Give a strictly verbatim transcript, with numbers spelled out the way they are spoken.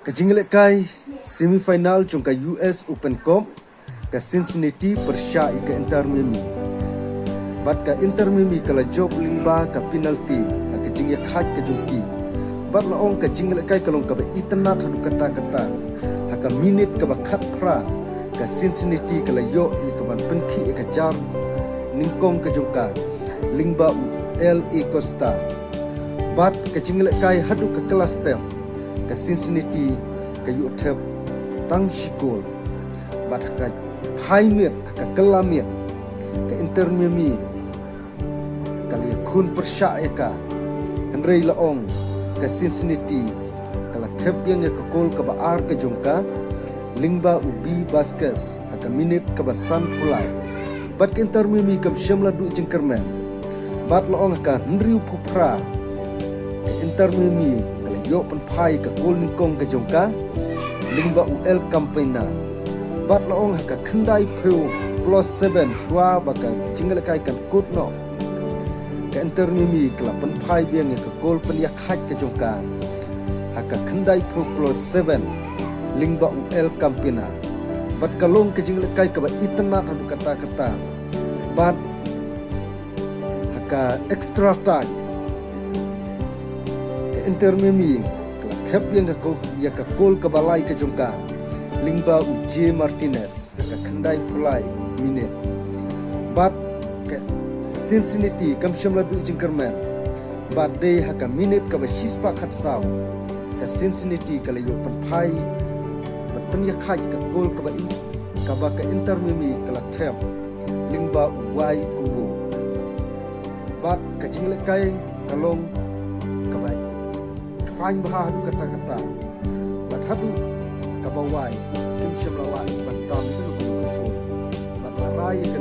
Ka jinglehkai semifinal jong ka U S Open Cup, ka Cincinnati pyrshah ïa ka Inter Miami. Bad ka Inter Miami ka la jop lyngba ka penalty ha ka jingïakhaid ka jong ki. Bad la ong ka jinglehkai ka long kaba itynnad haduh katta katta. Ha ka minit kaba khatphra, ka Cincinnati ka la ïoh ïa kaban pynkhih ïa ka jar nyngkong ka jong ka lyngba u L A Costa. Bad ka jinglehkai haduh ka kylla step, ka Cincinnati ka ïoh thep tang shi kol. Bad ha ka phai miet, ha ka kylla miet, ka Inter Miami ka la ïakhun pyrshah ïa ka. Hynrei la ong ka Cincinnati ka la thep biang ïa ka kol kaba ar ka jong ka lyngba u B Vasquez ha ka minit kaba sanphew lai. Bad ka Inter Miami kam shym la duh jingkyrmen. Bad la ong ha ka hynriewphew phra, ka Inter Miami ka la ïoh pynphai ka kol nyngkong ka jong ka lyngba u El Campana. Bad la ong ha ka khyndaiphew plus seven, shuwa ba ka jinglehkai kan kut noh, ka Inter Miami ka la pynphai biang ïa ka kol pynïakhaid ka jong ka ha ka khyndaiphew plus seven lyngba u El Campana. Bad ka long ka jinglehkai kaba itynnad haduh katta katta. Bad ha ka extra time, ka Inter Miami ka la thep ïa ka ko-, ïa ka kol kaba lai ka jong ka lyngba u Jay Martinez ha ka khyndaiphew lai minit. Bad ka Cincinnati kam shym la duh jingkyrmen. Bad dei ha ka minit kaba shispah khatsaw, ka Cincinnati ka la ïoh pynphai bad pynïakhaid ka kol kaba in-, kaba ka Inter Miami ka la thep lyngba u Y Kubo. Bad ka jinglehkai ka long kaba khlaiñ bha haduh katta katta. Bad haduh kaba wai kim shym la lah ban tam ïa ka kol. Bad la rai ïa ka